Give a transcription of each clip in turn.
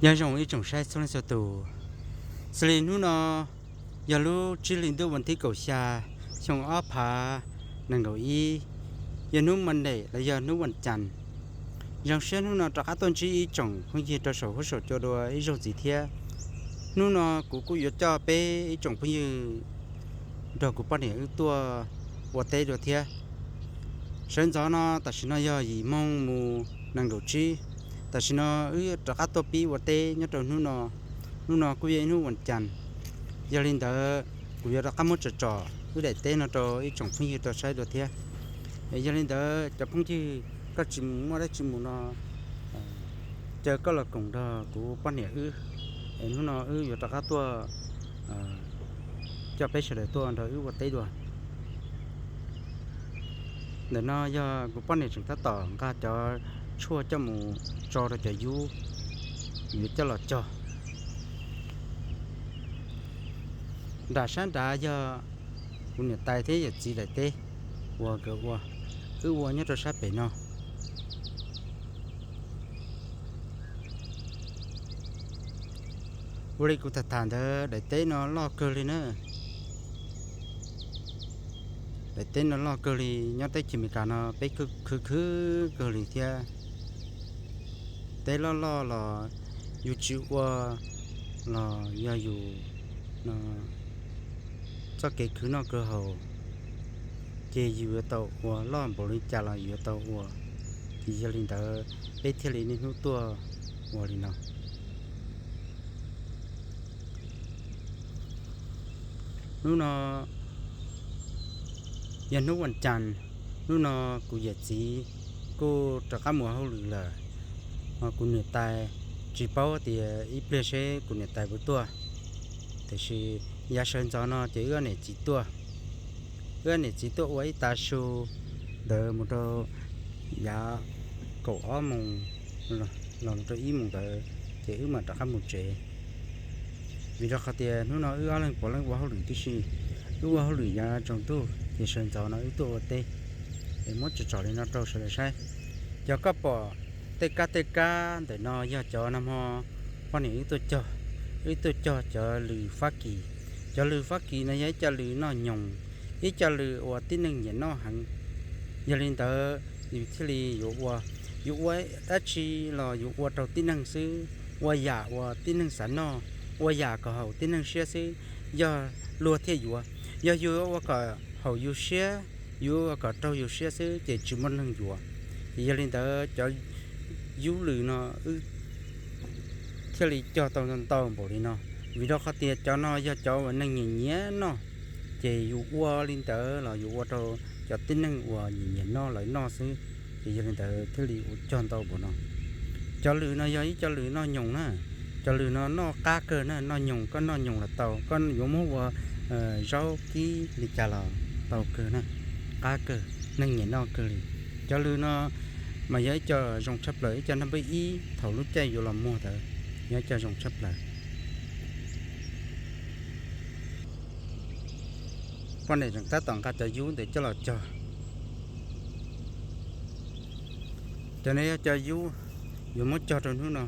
Nyob zoo ib tsoom saib txhua leej txhua tus, xws li hnub no yog lub tsib hli ntuj vas thib kaum xya, xyoo ob phav nees nkaum ib, yog hnub Monday los yog hnub vas cas. Zoo siab hnub no rov qab tuaj ntsib ib tsoom phooj ywg rau saum huab saum cua dua ib zaug ntxiv thiab. Hnub no kuv kuj yuav coj peb ib tsoom phooj ywg nrog kuv poj niam wb tuaj ua teb dua thiab. Sawv ntxov no tam sim no yog yim moos mus nees nkaum tsib. Tam sim no wb rov qab tuaj pib ua teb nyob rau hnub no. Hnub no kuj yog ib hnub vas cas, yog li ntawd kuv yuav rov qab muab tsom tsom wb daim teb no rau ib tsoom phooj ywg tau saib dua thiab. Yog li ntawd cov phooj ywg, koj tsis mus muaj dab tsi mus no, caw koj los koom nrog kuv poj niam wb. Hnub no wb yuav rov qab tuaj coj peb sawv daws tuaj nrog wb ua teb dua. Ntawm no yog kuv poj niam tseem tab tom nqa cov tshuaj coj mus tso rau cov yub, yuav coj los cog. Nram sab nrad yog kuv niam tais thiab yawm txiv daim teb uas nkawd ua, wb ua nyob rau sab pem no. Ua li kuv tham tham ntawd daim teb no loj kawg li na. Daim teb no loj kawg li, nyob teb chaws Amelikas no peb khwv khwv kawg li thiab. Teb loj loj los yus tsis ua los yog yus txoj kev khwv noj khwv haus, ces yus yuav tau ua, loj npaum li cas los yus yuav tau ua. Ces yog li ntawd peb thiaj li niaj hnub tuaj ua li no. Hnub no yog hnub vas cas, hnub no kuv yawm txiv kuj rov qab mus hauj lwm lawm, ho kuv niam tais tsis paub tias ib pliag seb kuv niam tais puas tuaj. Tiam sis yav sawv ntxov no ces wb ob niam txiv tuaj, wb ob niam txiv tuaj ua ib tav su ntawd mus rau yav kaum ob moos los mus rau ib moos ntawd, ces wb mam rov qab mus tsev. Vim rau qhov tias hnub no wb ob leeg puav leej ua hauj lwm tib si, wb ua hauj lwm yav tsaus ntuj ces sawv ntxov no wb tuaj ua teb. Es muab tsom tsom li no rau sawv daws saib. Cov koj pom tej kab tej kab ntawm no yog cov nag hmo poj niam wb tuaj cog, wb tuaj cog cov lws Fab Kis. Cov lws Fab Kis no yog ib co lws noj nyoos, ib co lws uas tib neeg nyiam noj heev. Yog li ntawd yus thiaj li yuav ua, yus ua dab tsi los yus ua rau tib neeg xwb, ua yam uas tib neeg xav noj, ua yam kom haum tib neeg siab xwb, yog luag thiaj yuav. Yog yus ua kom haum yus siab, yus ua kom raug yus siab xwb ces tsis muaj neeg yuav. Ces yog li ntawd cov yub lws no wb thiaj li cog tau ntau npaum li no, vim rau qhov tias cov no yog cov uas neeg nyiam nyiam noj, ces yus ua li ntawd los yus ua rau cov tib neeg uas nyiam nyiam noj lawv noj xwb. Ces yog li ntawd thiaj li ua cog ntau npaum no. Cov lws no yog ib co lws noj nyoos na, cov lws no noj qab kawg na, noj nyoos, koj noj nyoos los tau, koj yuav muab ua zaub kib li cas los tau kawg na, qab kawg, neeg nyiam noj kawg li. Cov lws no mas yog ib co zoo tshaj plaws, ib co naj npawb ib thaum lub caij yuav los muag ntawd, yog ib co zoo tshaj plaws. Poj niam tseem tab tom nqa cov yub ntawd coj los cog. Cov no yog cov yub yuav muab cog rau hnub no.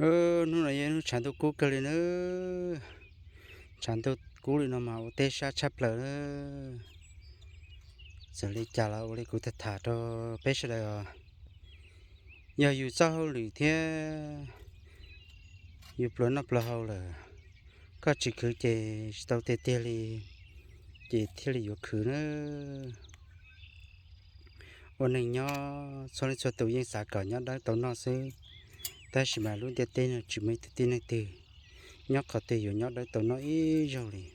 Hnub no yog hnub tshav ntuj kub kawg li na. Tshav ntuj kub li no mas ua teb sab tshaj plaws na. Txawm li cas los ua li kuv tham tham rau peb sawv daws os, yog yus txoj hauj lwm thiab yus pluas noj pluas haus lawm, koj tsis khwv ces tsis tau tiag tiag li, ces thiaj li yuav khwv na. Ua neeg nyob txhua leej txhua tus yeej xav kom nyob dawb tau noj xwb, tab sis mas lub ntiaj teb no tsis muaj ib tug tib neeg twg nyob qhov twg yuav nyob dawb tau noj ib zaug li.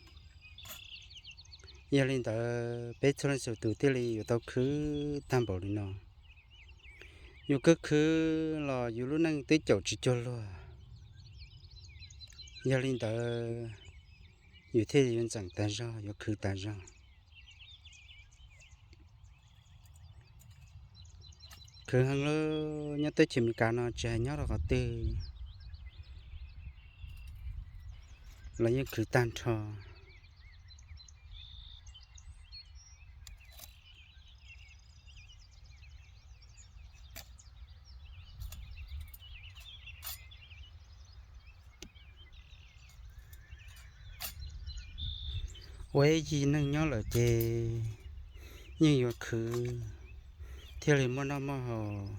Yog li ntawd peb txhua leej txhua tus thiaj li yuav tau khwv tag npaum li no. Yus khwv khwv los yus lub neej twb caum tsis cuag luag. Yog li ntawd yus thiaj yuav ntxeem tas zog, yuav khwv tas zog. Khwv heev lawm, nyob teb chaws Amelikas no tsis hais nyob rau qhov twg los yeej khwv tag nrho. Ua ib yig neeg nyob lawm ces yeej yuav khwv thiaj li muaj noj muaj haus,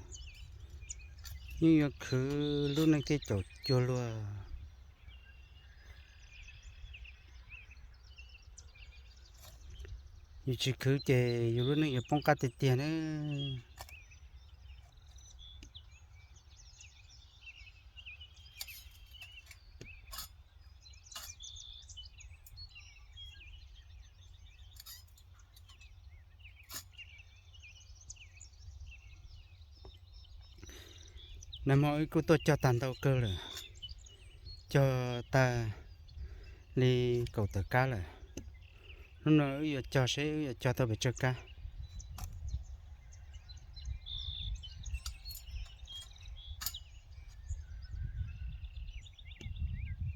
yeej yuav khwv lub neej thiaj caum cuag luag. Yus tsis khwv ces yus lub neej yuav poob qab tiag tiag na. Nag hmo wb kuj tuaj cog tag ntau kawg lawm, cog tag li kaum tawm kab lawm. Hnub no wb yuav cog seb wb yuav cog tau pes tsawg kab.